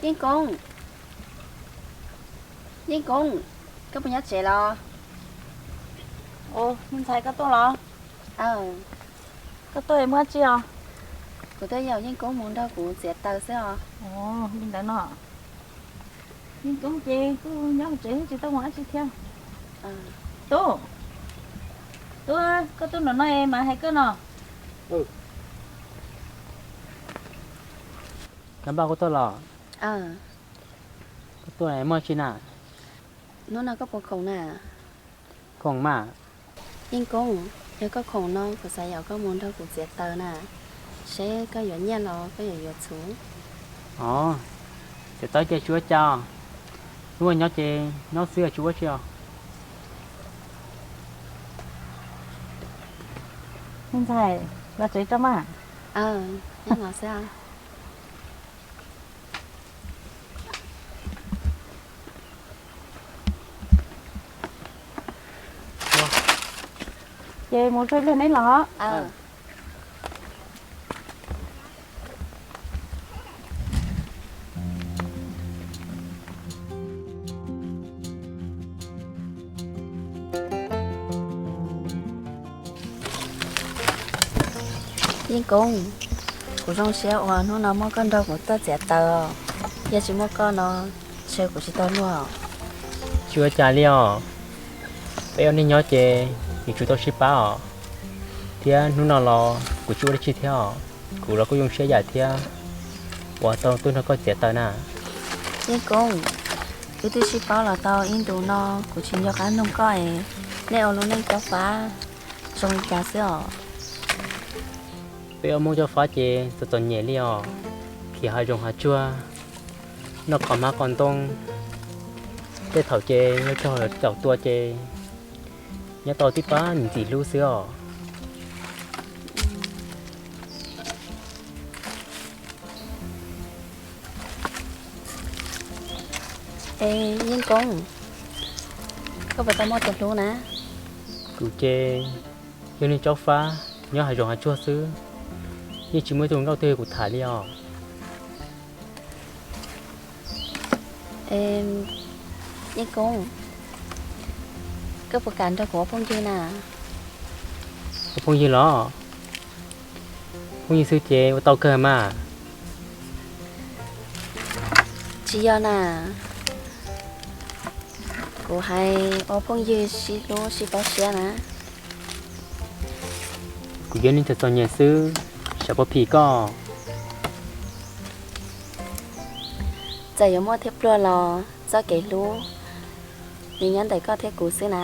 Yeej Koob, Yeej Koob, koj puas nyob tsev los? Ua, me ntxhais, koj tuaj los? Koj tuaj muaj dab tsi os? Kuv tuaj yaum Yeej Koob mus nrog kuv txiav taws xwb os. Li ntawd no, Yeej Koob ces kuj nyob hauv tsev tsis tau mus dab tsi thiab. Tub, Tub, koj tuaj nram no es mam hais koj no. Kab Npauj, koj tuaj los? Koj tuaj muaj dab tsi na? Hnub no koj puas khoom na? Khoom mas. Yeej Koob, yog koj khoom no kuv xav yaum koj mus nrog kuv txiav taws na, seb koj yuav nyiaj los koj yuav yuav txhuv. Os, txiav taws ces tsis ua cas, hnub no nyob ces nyob xwb tsis ua dab tsi os. Me ntxhais, los tsev tso mas. Nyob no xwb. Ces mus tso ib pliag neb los. Yeej Koob, kuv zoo siab uas hnub no muaj koj nrog kuv tuaj txiav taws, yog tsis muaj koj no ntshe kuv tsis tau luag. Tsis ua cas li os, peb ua neej nyob ces yuav tsum tau sib pab os, thiab hnub no los kuv tsis ua dab tsi thiab os, kuv los kuj zoo siab yam thiab uas tau tuaj nrog koj txiav taws na. Yeej Koob, wb twb sib paub los tau ib ntus no kuv tsis nco qab noog koj es nej ua lub neej cob fab zoo li cas xwb os? Peb ua Hmoob cob fab ces txom txom nyem li os, khiav hav zoov hav tsuag, noj qos hmab qos ntoo, tej thaum ces yog raug caum tua ces nyob tau tib pab niam txiv hlub xwb os. Es Yeej Koob, koj puas tau muaj tus hlub na? Kuv ces yog neeg cob fab nyob hav zoov hav tsuag xwb, yeej tsis muaj ib tug nkauj twg kuv tham li os. Yeej Koob, koj puas kam nrog kuv ua phooj ywg na? Ua phooj ywg los? Phooj ywg xwb ces ua tau kawg mas. Tsis yog na, kuv hais ua phooj ywg sib hlub sib pab siab na. Kuv yog neeg txom txom nyem xwb, xyov puas phim koj. Txawm yuav muaj thiab pluag los txoj kev hlub nws nyob ntawm koj thiab kuv xwb na.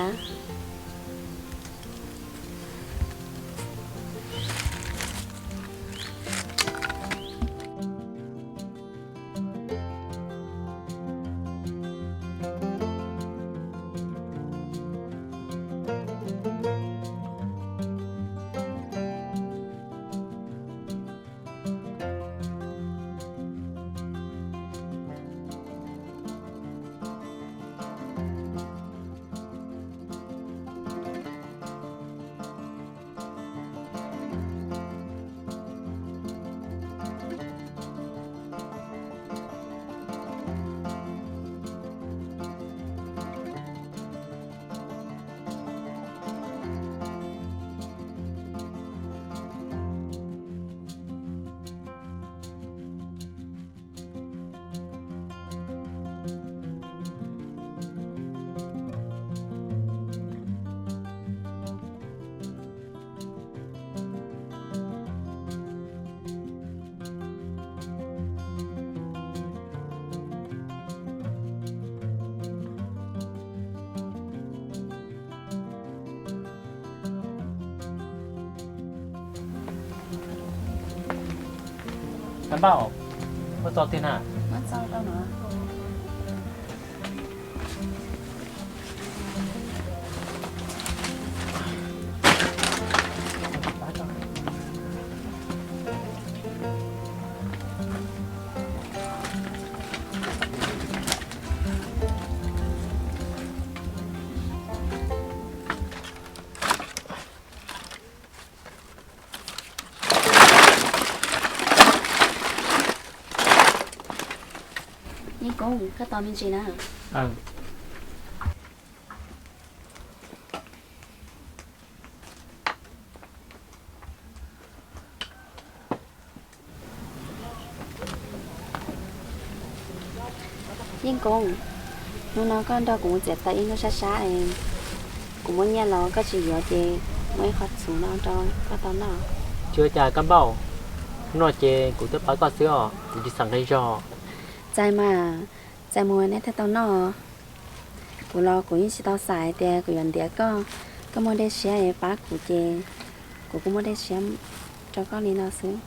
Kab Npauj, koj txog tiag na. Yeej Koob, koj tos me ntsis na. Yeej Koob, hnub no koj nrog kuv mus txiav taws ib hnub sab sab es kuv muaj nyiaj los koj tsis yuav ces muaj ib qho txhuv no rau koj tau noj. Tsis ua cas Kab Npauj, hnub no ces kuv twb pab koj xwb os, kuv tsis xav nqi zog. Txais mas, txais mus neb thiaj tau noj. Kuv los kuv yeej tsis tau xav hais tias kuv yuav ntiav koj. Koj muaj dej siab es pab kuv ces kuv kuj muaj dej siab rau koj li no xwb.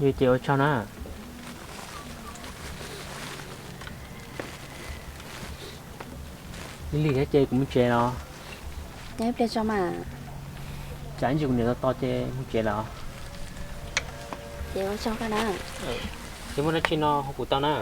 Yog ces ua tsaug na. Lig lig thiab ces kuv mus tsev los. Nyob ib pliag tso mas. Tsam ib ntsis kuv niam tos tos ces mus tsev lawm. Ces ua tsaug koj na. Ces muaj dab tsi no hu kuv tau na.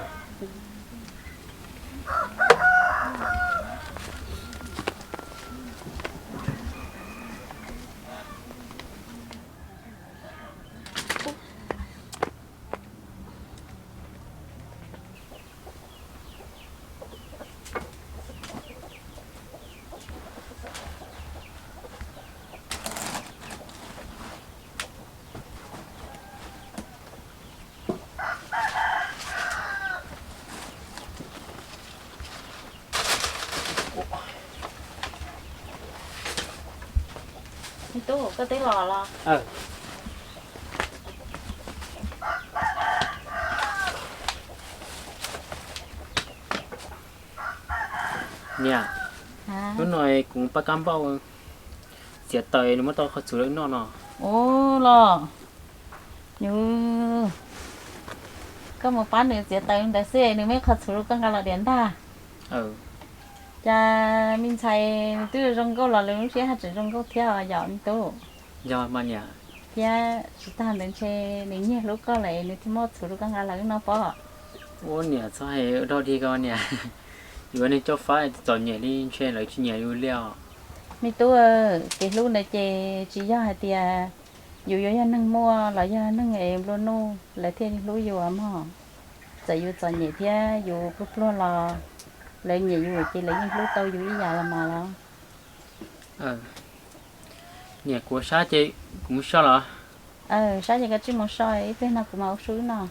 Me tub, koj twb los los? Niam, hnub no kuv pab Kab Npauj txiav taws, nws muab tau qhov txhuv rau wb noj no. Ua los, yus, koj mus pab nws txiav taws ntawd xwb nws muaj ib qho txhuv rau koj nqa los diam ntag. Cas me ntxhais nws twb zoo nkauj los lwm lub siab haj tseem zoo nkauj thiab os yom me tub? Yog mas niam. Thiab tsis tag ntawd ntshe nws nyiag hlub koj lawm nws thiaj muab txhuv rau koj nqa los wb noj pob. Ua niam txhob hais dog dig ko niam, yuav neeg coj fab txom nyem li ntshe lawv tsis nyiam yus li os. Me tub, kev hlub ntawd ces tsis yog hais tias yus yuav yog neeg muaj los yog neeg es nplua nuj lawv thiaj li hlub yus mog. Txawm yus txom nyem thiab yus pluag pluag los lawv nyiam yus ces lawv yeej hlub tau yus ib yam los mas los. Niam, kuv sab ces kuv mus so los. Sab ces koj tsij mus so, ib pliag no kuv mam ua su wb noj.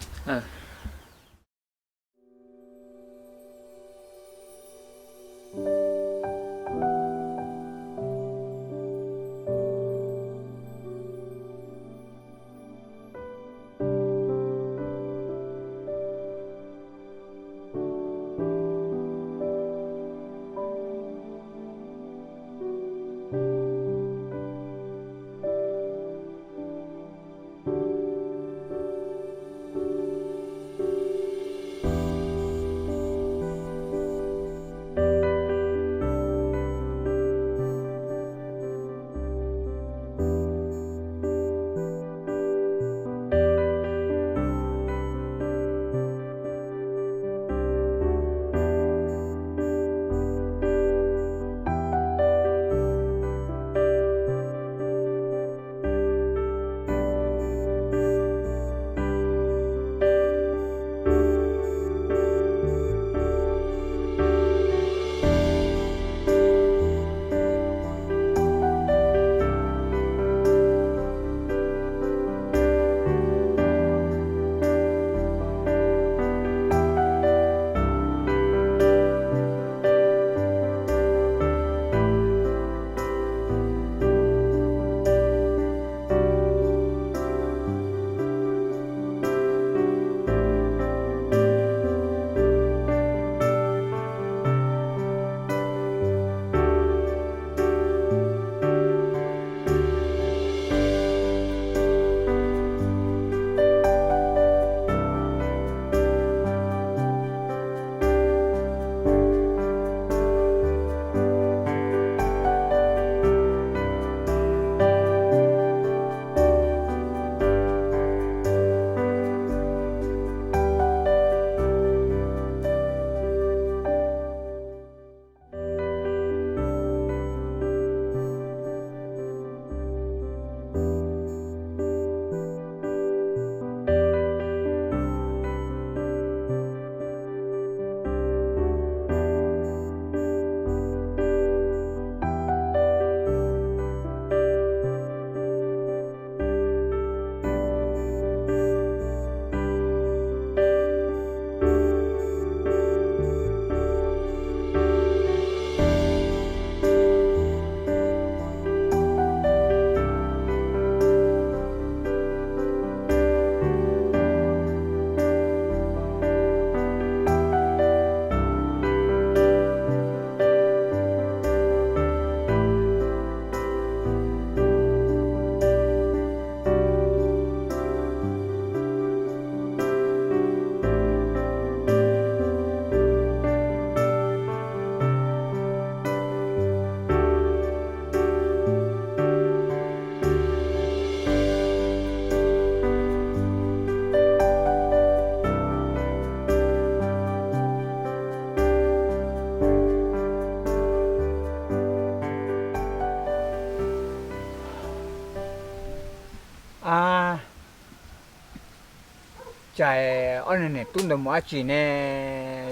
Cas ob niag niam tub ntawd mus dab tsi ne?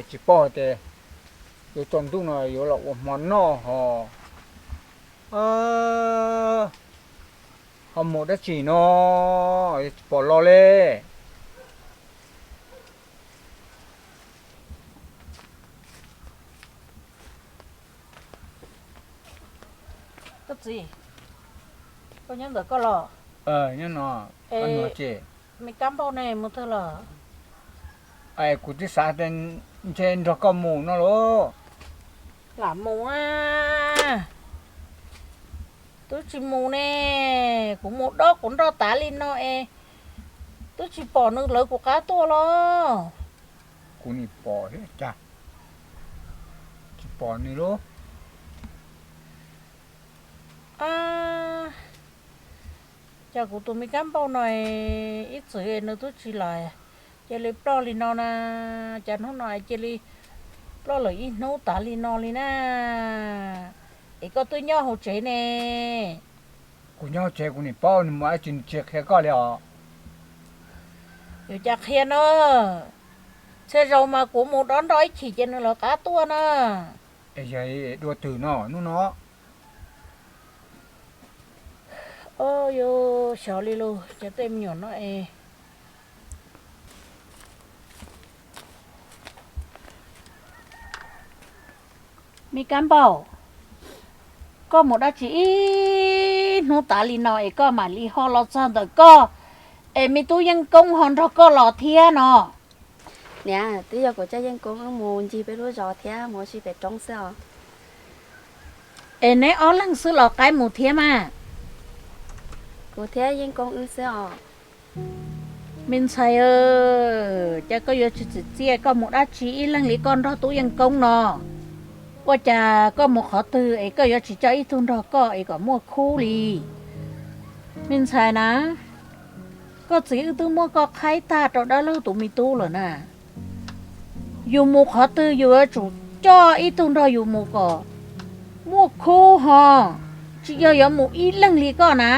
Tsis paub tias yuav tsaus ntuj no yuav los ua hmo noj ho, ho mus dab tsi no, tsis pom los li. Koj txiv, koj nyob ntawm koj los? Nyob no. Koj mus dab tsi? Me kab npauj ne mus twg los? Kuv twb xav tias ntshe nrog koj mus no lauj. Lam mus a. Twb tsis mus ne, kuv mus dob kuv nroj tav li no es twb tsis pom nws lawv kuv qab tuaj los. Kuv nim pom thiab cas tsis pom nws lauj. Cas kuv tus me kab npauj no ib txwm nws twb tsis los, cia li ploj li no na, cas hnub no cia li ploj lawm ib hnub tav li no li na. Es koj twb nyob hauv tsev ne? Kuv nyob hauv tsev, kuv nim paub nws mus dab tsi nws tsis qhia koj li os. Yuav cas qhia na, txhia zaus mas kuv mus dob nroj ib chim ces nws lawv qab tuaj na. Es yog dua twg no hnub no? Yuav xyov li lauj, cov tej me nyuam no es. Me kab npauj, koj mus dab tsi ib hnub tav li no es koj mam li ho los txog ntawm koj, es me tub Yeej Koob ho nrog koj los thiab no? Niam, twb yog kuv coj Yeej Koob wb mus ncig peb lub zos thiab mus ua si pem roob xwb os. Es neb ob leeg xwb los qaib mus thiab mas? Kuv thiab Yeej Koob wb xwb os. Me ntxhais, cas koj yuav tsis txim txiaj koj mus dab tsi ib leeg li koj nrog tub Yeej Koob no? Ua cas koj mus qhov twg es koj yuav tsis coj ib tug nrog koj es kom muaj khub li? Me ntxhais na, koj txiv wb twb muab koj qhaib tag rau dab laug tus me tub lawm na. Yus mus qhov twg yus yuav tsum coj ib tug nrog yus mus kom muaj khub ho, tsis yog yuav mus ib leeg li koj na,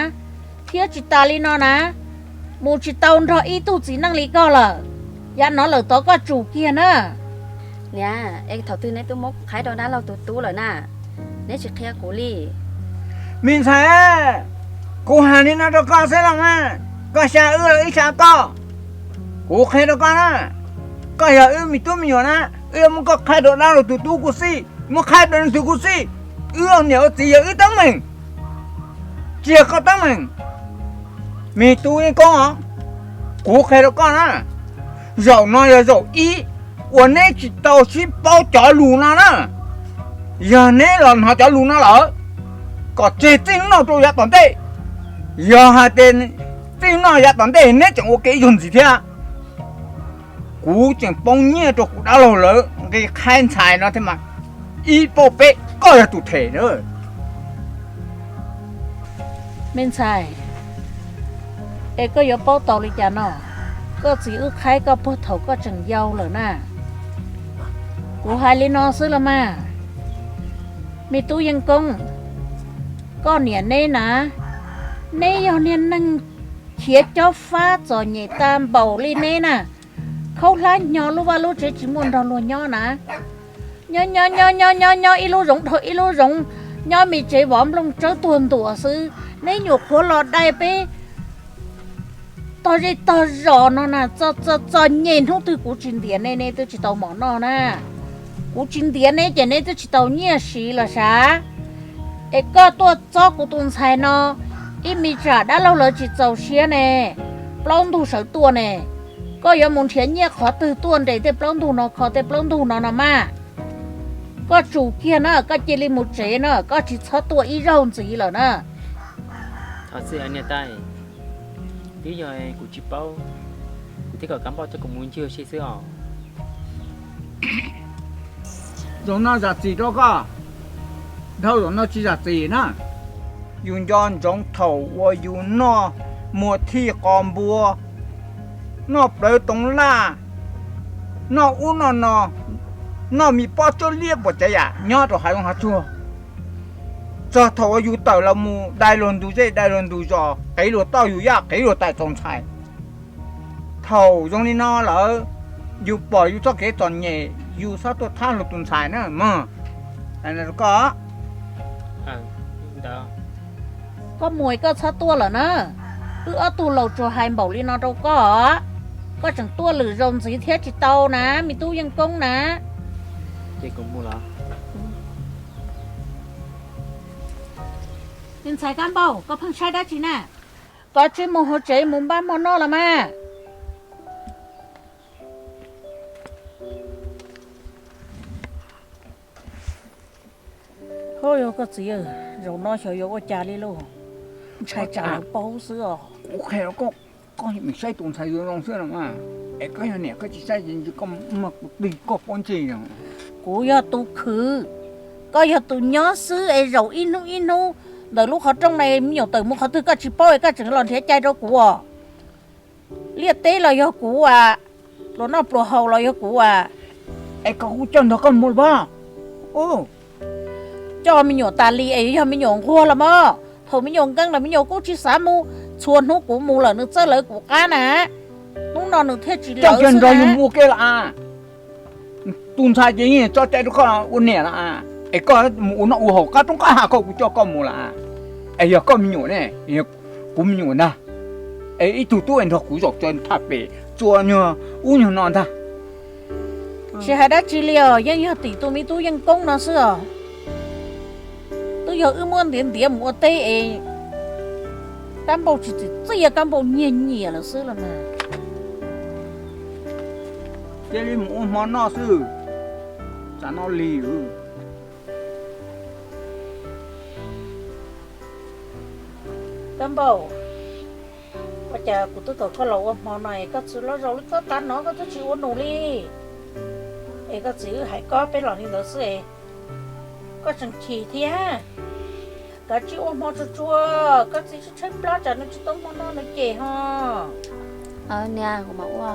thiab tsis tas li no na, mus tsis tau nrog ib tug txiv neej li koj lawm. Yav no lawm tod koj tsum kiag na. Niam, es thaum twg neb twb muab kuv qhaib rau dab laug tus tub lawm na, neb tsis qhia kuv li. Me ntxhais, kuv hais li no rau koj xwb los mas, koj xyav wb los wb xyav koj. Kuv qhia rau koj na, koj yog wb me tub me nyuam na, wb yuav muab koj qhaib rau dab laug tus tub kuv xij, muab qhaib rau nws tus kuv xij. Wb ua niam ua txiv yog wb teeb meem, tsis yog koj teeb meem. Me tub Yeej Koob os, kuv qhia rau koj na, zaum no yog zaum ib uas neb tsis tau sib paub cov lus no na. Yog neb los hnov cov lus no lawm, kom tseg txij hnub no rau yav tom ntej. Yog hais tias txij hnub no yav tom ntej neb tseem ua ke ib zaug ntxiv thiab, kuv tseem poob nyiaj rau kuv dab laug lawv nqi qhaib ntxhais no thiab mas, ib pauj peb koj yog tus them na. Me ntxhais, es koj yuav paub tau li cas no? Koj txiv wb qhaib koj puag thaum koj tseem yau lawm na. Kuv hais li no xwb los mas, me tub Yeej Koob, koj niam neb na, neb yog niag neeg khiav cob fab txom nyem tag npaum li neb na, khaub hlab hnyo lub vaj lub tsev tsis muaj nrog luag nyob na. Nyob nyob nyob nyob nyob nyob ib lub zoov dhau ib lub zoov, nyob me tsev vov nplooj tsawb tuag ntuam xwb, neb nyuam qhuav los dai peb tog zej tog zos no na, txom nyem hnub twg kuv tsis ntiav neb, neb twb tsis tau mov noj na. Kuv tsis ntiav neb ces neb twb tsis tau nyiaj siv los sav. Es koj tuaj txob kuv tus ntxhais no, ib me tsam dab laug lawv tsis txaus siab ne, plaub ntug sawv tuaj ne, koj yuav mus nrhiav nyiaj qhov twg tuaj nres tej plaub ntug no kho tej plaub ntug no no mas? Koj tsum kiag na, koj cia li mus tsev na, koj tsis txhob tuaj ib zaug ntxiv lawm na. Thov txim niam tais, twb yog kuv tsis paub, kuv thiaj kom kab npauj coj kuv mus ncig ua si xwb os. Zaum no zam txim rau koj, dhau zaum no tsis zam txim na. Yus nco ntsoov thaum uas yus noj muag thij qos npua, noj plawv toov laj, noj ub noj no, noj me pob tsawb liab puas tsav yam nyob rau hav zoov hav tsuag, txog thaum uas yus tawm los mus dai luag ntug zej dai luag ntug zos, qiv luag tauj yus yaj qiv luag tais txaus ntxhais. Thaum zoo li no lawm, yus pom yus txoj kev txom nyem, yus txhob tuaj thab luag tus ntxhais na mog. Koj, koj mus es koj txhob tuaj lawm na. Wb ob tug laus tsuas hais npaum li no rau koj, koj tseem tuaj lwm zaus ntxiv thiab tsis tau na, me tub Yeej Koob na. Me ntxhais Kab Npauj, koj pheej saib dab tsi na? Koj tsis mus hauv tsev mus npaj hmo noj los mas. Ho yog koj txiv, zaum no xyov yuav ua cas li lauj. Ntshai tsam yuav paub xwb os. Kuv qhia rau koj, koj mus saib tus ntxhais zoo zoo xwb no mas. Es koj yog niam koj tsis saib ces koj muab kuv tig koj pob ntseg. Kuv yog tus khwv, koj yog tus nyob xwb es zaum ib hnub ib hnub ntawm lub qhov rooj no me nyuam tawm mus qhov twg koj tsis paub es koj tseem los nrhiav cai rau kuv os. Liaj teb los yog kuv as, pluas noj pluas haus los yog kuv as. Es koj kuv coj nrog koj mus los pab. Coj me nyuam tas li es yog me nyuam nquag los mas. Thaum me nyuam nkeeg lawm me nyuam kuj tsis xav mus, txhua hnub kuv mus lawm nws txawj lawv kuv qab na. Hnub no nws thiaj tsis lawv kiag nrog yus mus ua ke los as. Tus ntxhais ces yeej tso cai rau koj ua niam los as, es koj mus ua noj ua haus qab roob qab hav koj kuv coj koj mus los as. Es yog koj me nyuam ne, kuv me nyuam ntag, es ib tug tub es nrog kuv zaum tso tham pem txua nyuag ub nyuag no ntag. Tsis hais dab tsi li os, yeej yog tim tus me tub Yeej Koob no xwb os. Twb yog wb muab ntiav ntiav mus ua teb es Kab Npauj tsis txim txiaj, Kab Npauj nyiag nyiam lawm xwb los mas. Cia li mus ua hmo noj xwb, tsam no lig. Kab Npauj, ua cas kuv twb kom koj los ua hmo no es koj txwv loj zaus li koj tav no koj twb tsis ua nus li. Es koj txiv wb hais koj peb los li ntawd xwb es koj tseem chim thiab. Kav tsij ua hmo tsuag tsuag, koj txiv tshaib tshaib plab tsam nws tsis tau hmo noj nws cem ho. Niam, kuv mam ua.